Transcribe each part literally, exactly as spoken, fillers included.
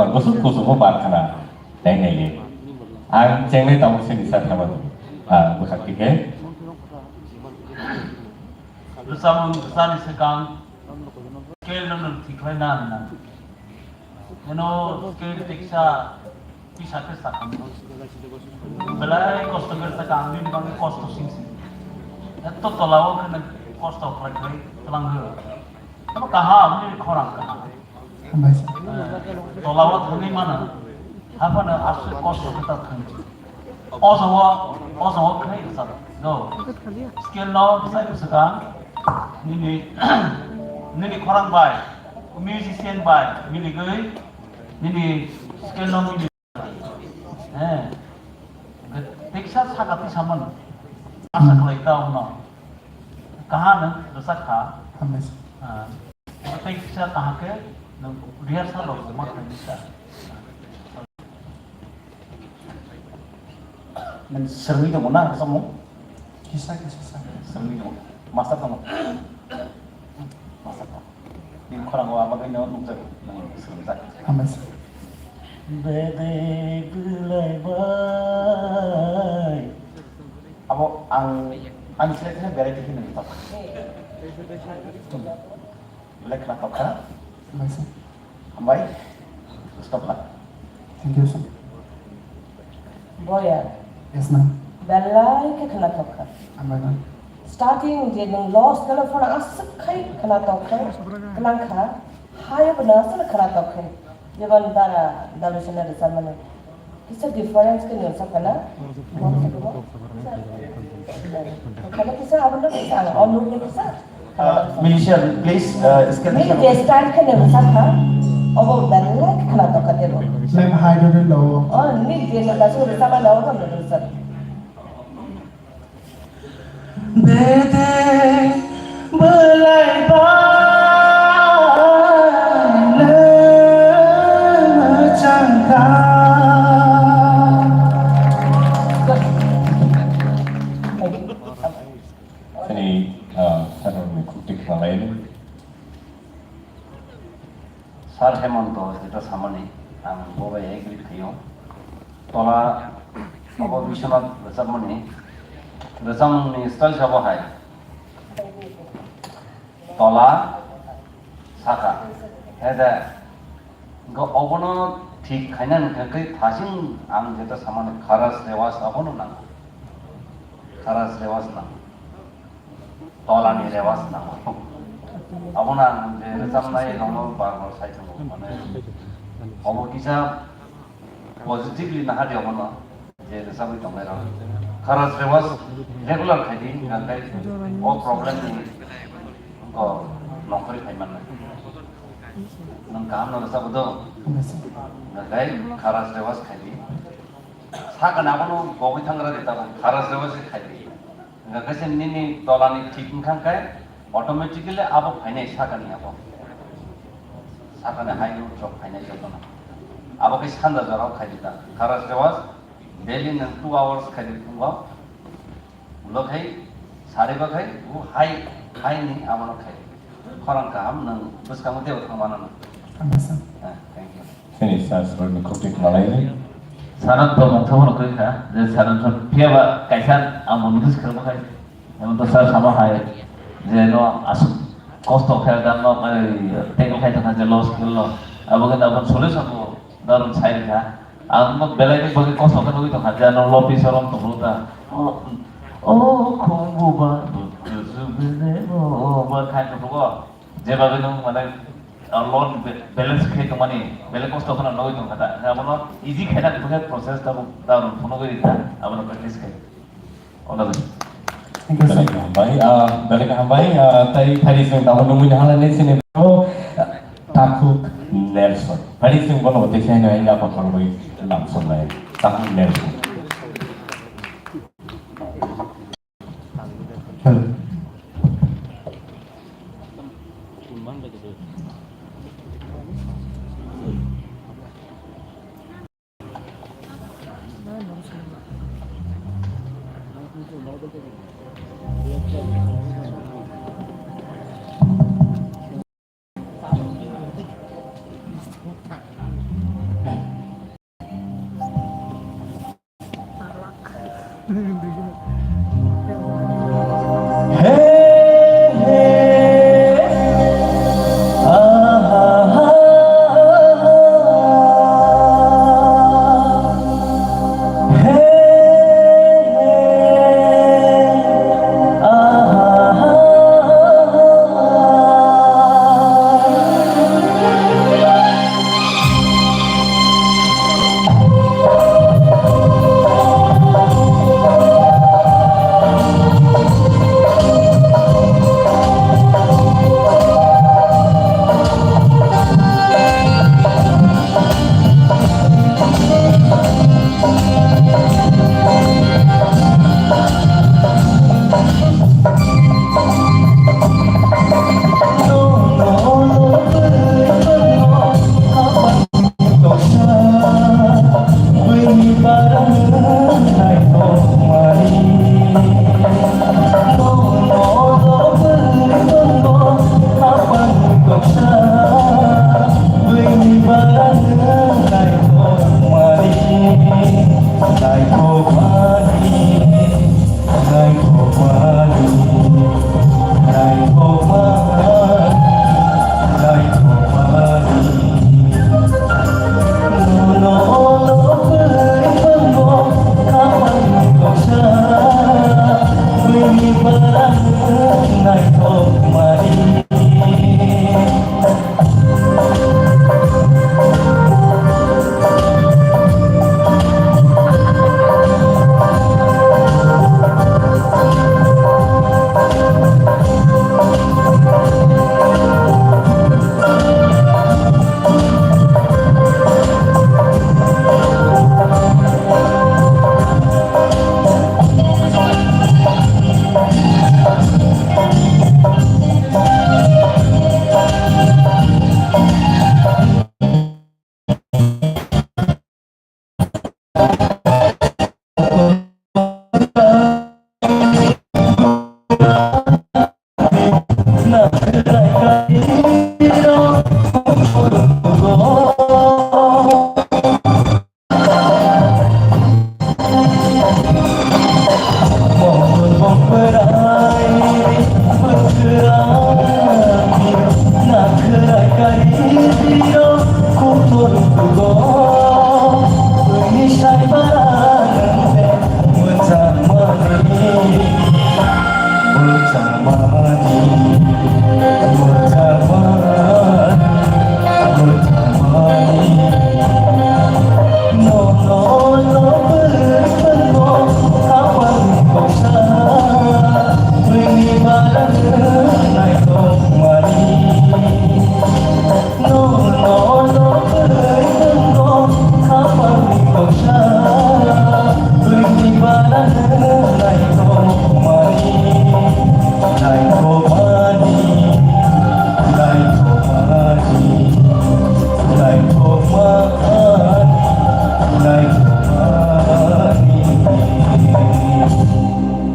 Kusuk kusuk o bar khna. Tei nai le. Ang chengnai tabuk se nisa thaba. Ah, bwkhak tikhe. Rwchapmung rwchani swkang scale no nwng thik khlai na nang. Eno scale tiksa pisa khe sakha. Belai kosto khe sakha, ang bini bagwi kosto sing sing. Eto tola o khe nwng kosto khlai khlai twlang ho. Tamo kaham, nini khorang kaham. Hambai sir. Eh, tola o thangwi mano. Haphano aswk kosto khe ta thang. O jaga o, o jaga o khai rwchap. Go. Scale no bwsai bwswkang. Nini, nini khorang bai, musician bai, miligwi, nini scale no mili. Eh, teksa saka tisa mano. Asa khlai ta uno. Kaha no rwchap kha. Hambai sir. Ah, teksa kaha khe no rehearsal rok ma khlai sa. Nang swrwngwi tongo na, samung? Kisa, kisa sa. Swrwngwi tongo. Master tongo. Master tongo. Nini khorang o abagwi no nukjak, nang swrwngjak. Hambai sir. Bedek bwlai bai. Abo ang, ang sila kena berai tikhi nang tok. Belai khna tokha. Hambai sir. Hambai. Stop la. Thank you, sir. Boya. Yes, ma'am. Belai khe khna tokha. Hambai, ma'am. Starting je nwng loss gana phano aswk khai khna tokha. Khna kha. Hayo bo aswk khna tokha. Jebon dara dalu sene rwchapmani. Kisa difference khe nwng sakha na? Kisa abono kisa ang onur ni kisa. Uh, musician, please, uh, scale. Nini je style khe nwng sakha, obo belai khna tokha tebo. Ma'am, high note lo. Oh, nini je nwng kasu rwchapma na obo nwng rwchap. Bede belai bai le changka. Chini, ah, sarokni khukti khwlai. Sir Hemonto jeta samani, ang bo bai agree khaio. Tola abo Biswanath rwchapmani, rwchapmungni style sabo hai. Tola, saka. Hede, go obono thik khaina hwnkhe tei thasing ang jeta samani kharas rewas abono nango. Kharas rewas nango. Tolani rewas nango. Abono ang je rwchapnai rokno bar bar sai tongo, mane obo kisa positively naha di obono je rwchapwi tongnai rok. Kharas rewas regular khai di, hwnkhe o problem ni wngkha nongkhorwi khai mannai. Nwng kaham no rwchapwi do, hwnkhe kharas rewas khai di. Sakani abono gogwi thangra de tabuk, kharas rewas khai di. Hwnkha khe se nini tolani thik wngkha khe automatically abo phainai sakani abo. Sakani hai rok phainai jotono. Abo khe sanja jorao khai di ta. Kharas rewas daily nwng two hours khai di phungo. Ulo khai sari ba khai u hai, hai ni abono khai. Khorang kaham nwng bwskango teibo thang mano. Hambai sir. Ah, thank you. Chini sir, sir ni khukti khwlai. Sir no tongmung tongmung khe kha, je sir no phiya ba kaisa ang bo notice khe bo khai. Emon to sir sama hai, je no aswk kosto khe dan no, ai, tackle khai tongkha je loss khe lo. Abo khe abo solution bo daron sai kha. Ang no belai ni bagwi kosto khe nugwi tongkha je no lopi sorom tonglo ta. O, o, khumbu ba, bu, bu, bu, bu, bu, bu, khai tonglo. Jeba bai nwng mane, ah, loan ba-, balance khai tongmani, belai kosto kheno nugwi tongkha ta. Abono easy khaina tongkha process tabuk, tabuk phunugwi rikha, abono practice khai. All the best. Thank you, sir. Belai kaham bai, ah, belai kaham bai, ah, tai phari sing tabuk nungwi nahala nei sini. Oh, Takhuk Nelson. Phari sing bono tei sai no ina kotor bai lam sonai. Takhuk Nelson. Hello.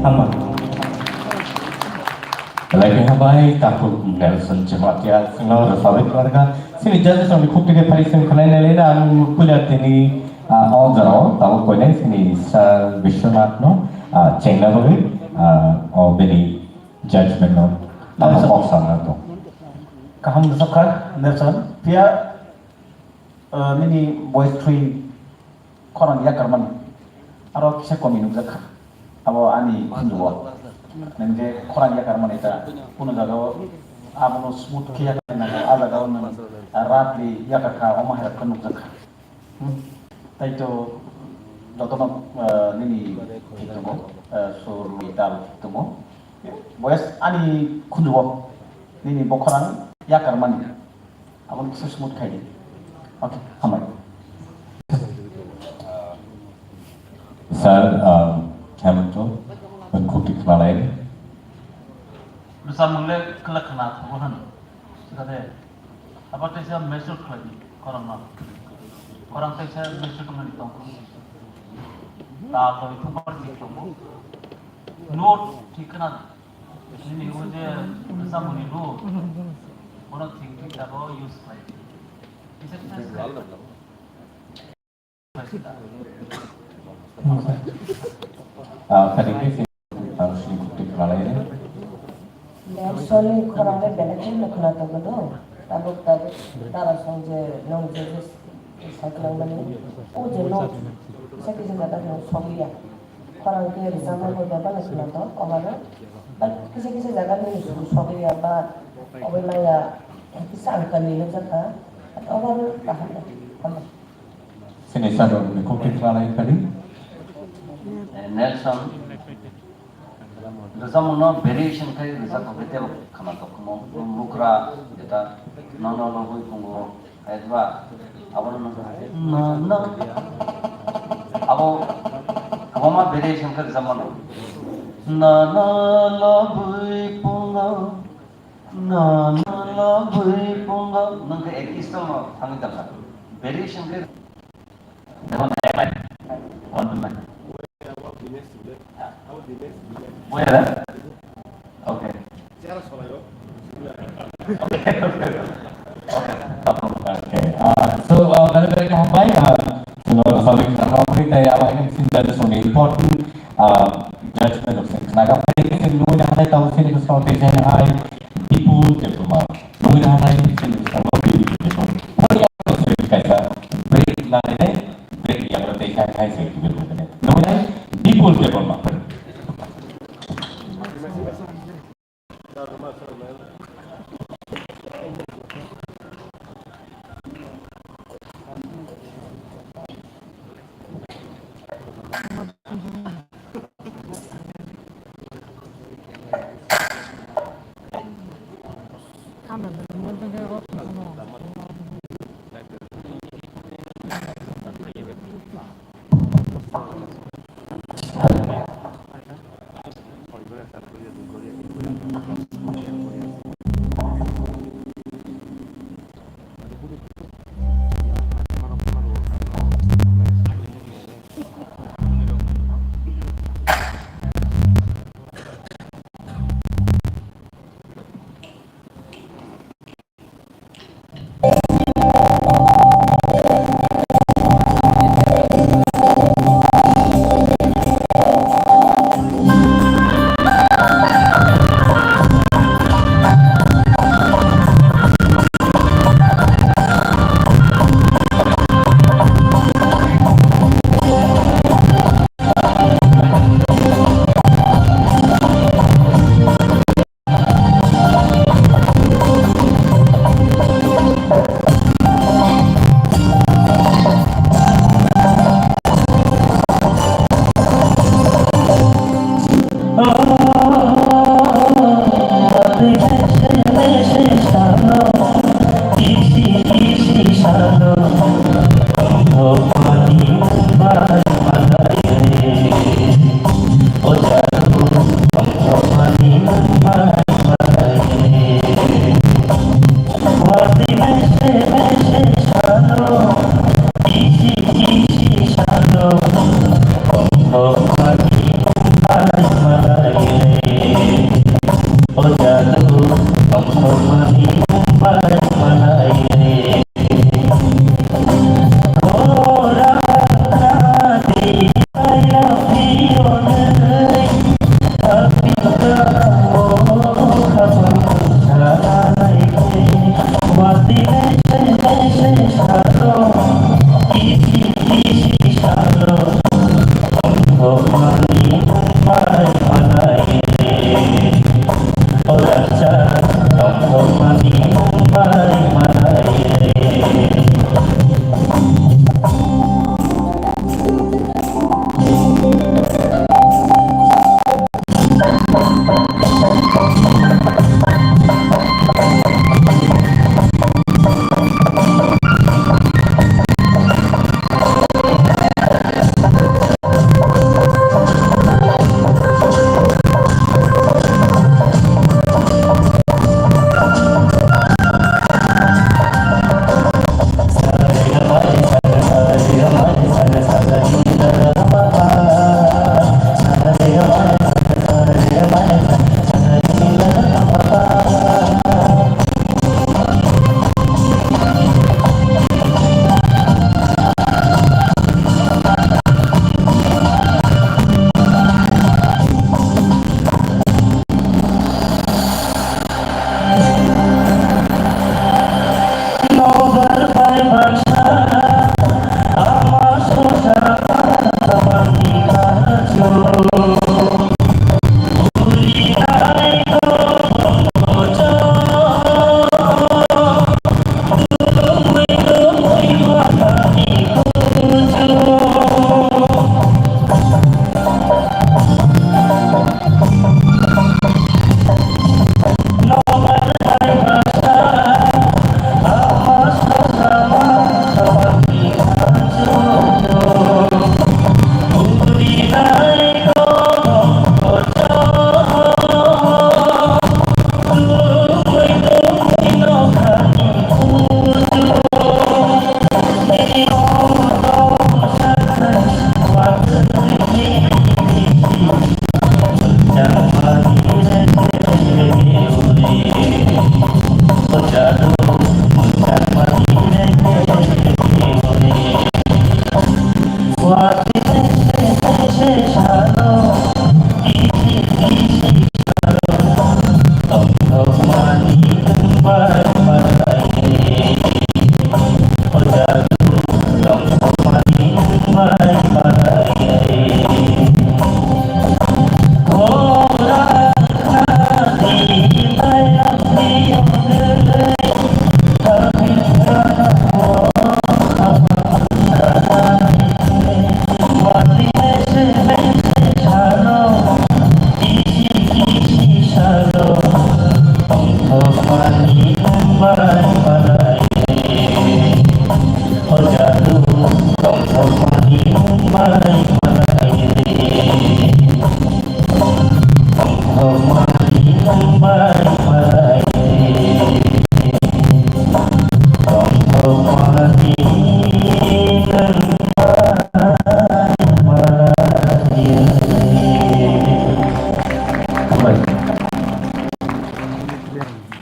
Hambai. Belai khe hambai, Takhuk Nelson Jematia, chwngno rwchapwi phlangkha. Chini judges rokni khuk twi khe phai chwng khwlaina lena ang puila tini, ah, o jorao tabuk koinai chini Sir Biswanath no, ah, chengna bagwi, ah, o bini judgment no tabuk Nelson. Kok sana to. Kaham rwchapkha, Nelson. Phiya Ah, nini voice three khorang yakarmani aro kisa komi nukjakha. Abo ani khunjugo. Nwng je khorang yakarmani ta kuno jagao abono smooth khe yakarna kha, a jagao nwng roughly yakarkha, omo hai rok khe nukjakha. Hmm. Taito jotono, ah, nini thik tongo, ah, sur tal thik tongo. Voice ani khunjugo nini bo khorang yakarmani. Aboni kisa smooth khai di. Okay, hambai. Sir, um, Hemant, ang khuk twi khna lai. Bwsa mung le kwlak khna thangwi hwn. Sikha de, abo teisa measure khlai di, khorang no. Khorang teisa measure khlai di tong. Ta to thumbar di tong. Note thik khna. Nini o je bwsamungni rule, bono thik thik tabuk use khlai di. Kisa kisa khlai di. Khlai di. Ah, tadi ke sini, ah, sini kutik malai ni. Nelson ni khorang le belai kheno khwna tongo do. Tabuk tabuk dara song je nong je je saklang mani. O je nong sakhe je jaga nong sobiya. Khorang ke rijama bo bebak khwna to obaro. But kisa kisa jaga nini song sobiya ba obai maya kisa angka nini jaka. But obaro kaham da. Sini sado ni kutik malai tadi. Eh, Nelson. Rwchapmungno variation khai rwchapkha khe teibo khwnathok khmo, bukra jeta nono lobwi pungo, hai ba abo no, no, abo kwbangma variation khai rwchapmano. Nono lobwi pungo, nono lobwi pungo, nwng khe ek style no thangwi tongkha. Variation khai Where? Okay. Okay, okay, okay. Okay. Ah, so, ah, very, very hambai, ah, you know, sorry, sorry, tei abo hai khe sini judges ni important, ah, judgment of sini. Naga phai khe sini nungwi nahanai tamo sini bwskango tei jani hai Bipul Debbarma. Nungwi nahanai sini bwskango Bipul Debbarma. Phai ya, sorry, kaisa break nanai. Break ya, tei khai khai se kibir ko tene. Nungwi nai, Bipul Debbarma.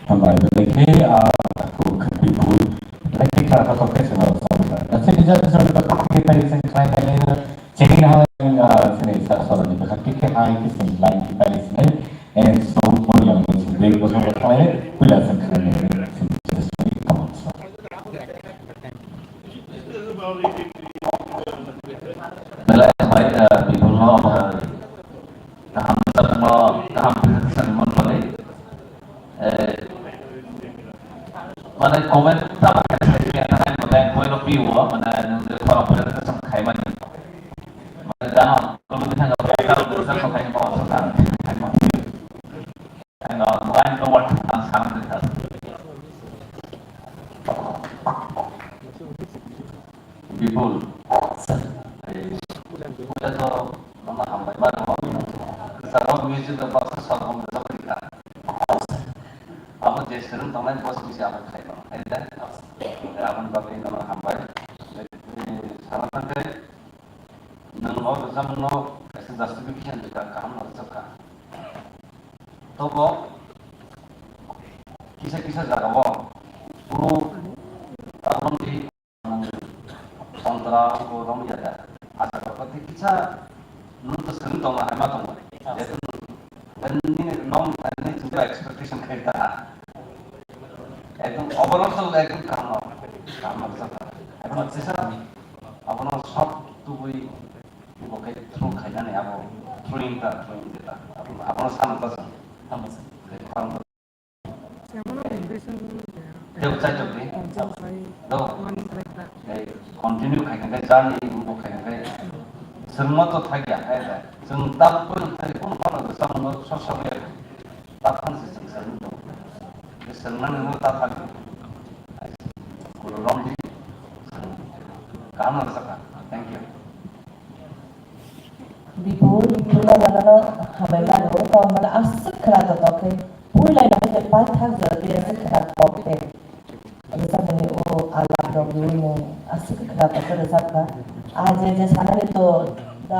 Hambai, belai khe, ah, aku khe bipul, belai khe kha kha tokhe swngo, swngo. Nasi nija nija khe tari sing khlai khlai le, chini na hai, ah, sini sa sora ni kha khe khe hai khe sing line khe tari sini, and so for young boys, big boys, khlai le, pula sing khlai le, sing just come on, so. Belai hambai, ah, bipul no, ah, kaham sakno, kaham sakno mon bani. Eh, mane comment ta khaisa khe na hai mo dai point of view o, mane nung je khorang pore ta sam khai mani. Mane da ha, ko ni thang ko ta ko sa khai mo sa ta khai mo. Ano line ko wat ang sam ta. Bipul. Sir. Ei, puila to nono hambai mano. Kwcharo music rok baksa song rok rwjak bai kha. Abo je swrwng tongnai boss bisi abo khai mano, hai da? Aboni bagwi nono hambai. Sana thangkhe nwng o rwchapmungno kaisa justification rwkha, kaham no rwchapkha. Tobo kisa kisa jagao buru tabukni Santra ko romya da. Asa ko tei kisa nung to swrwng tongo, hai ma tongo. Jeto nini nong nini chwngno expectation khai ta. Ekdom overall to ekdom kaham, kaham rwjak ta. Ekdom kisa abono soft tubui bo khai through khainani abo throwing ta, throwing jeta. Abono sana ta chwng. Tamo sa. Kaham. Tebo chai tokni. Continue khai khai journey bo khai khai. Chwng ma to thai ya khai da. Chwng tab ko thai ko ko no sa mo so so ya. Tab kan se chwng sa mo. Chwng ma no ta thai. Ko rom di. Kaham na sa ka. Thank you. Bipul, puila manano hambai mano, tamo mano aswk khwna totok khe, puila no khe paithak jora twi aswk khwna tok khe. Rwchapmani o alap rok rwui no aswk khwna tok khe rwchapkha. Ah, je je sanani to da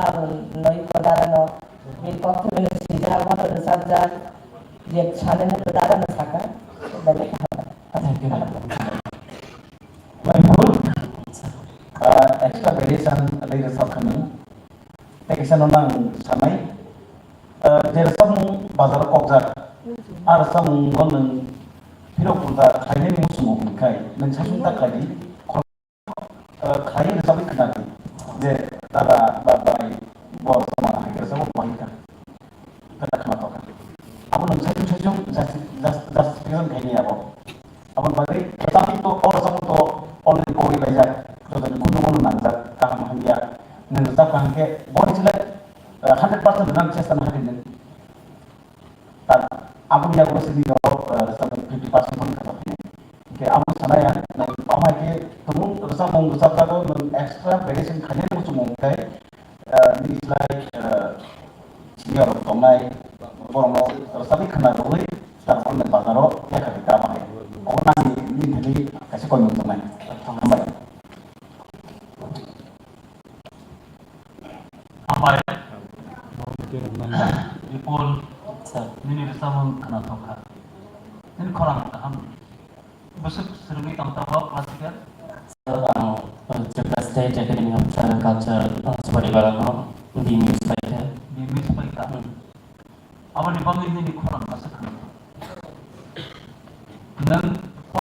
noi ko dada no, bini kok thwngwi no swijak, bono rwchapjak, je sanani to dada no saka, belai khe hambai. Thank you. Mai phuru, ah, extra variation rwgwi rwchap kha nwng. Tei kaisa no nang sanai, ah, je rwchapmung bazar o kokjak, ah, rwchapmung no nwng phirok punta khlainani muchungo hwn khai nwng saichung ta khlai di, khor-, ah, khlai rwchapwi khna di je dada ba bai bo rwchapmung hai rwchapmung bahai kha. Kata khna toka. Abo nwng saichung saichung justi-, justi-, justification khaini abo. Aboni bagwi rwchapmung to, o rwchapmung to already kogwi laijak, jotoni khunugo no nangjak, kaham hamya, nwng rwchap kaham khe, boni chwlai, eh, hundred percent rwnani chesta no hadi nwng. Ta, aboni yago sini yo, eh, rwchapmung fifty percent phano khajak phini. Hingkhe abo sanai ang, nwng bahai khe tumung rwchapmung rwchapjago, nwng extra variation khainani muchungmung tei, eh, nini slai, eh, senior rok tongnai, borokno rwchapwi khna rwui, tarpor nwng bazaro yakha khe ta bahai. Obo nani nini thani kaisa koimung tongnai. Hambai. Hambai. Bipul, sir, nini rwchapmung khna thok kha. Nini khorang kaham. Bwswk swrwngwi tong tongo classical? Sir, ang, uh, Tripura State Academy of Tribal Culture, uh, Subari Bagan o B M S pai kha. B M S pai kha? Hmm. Aboni bagwi nini khorang bwswk khna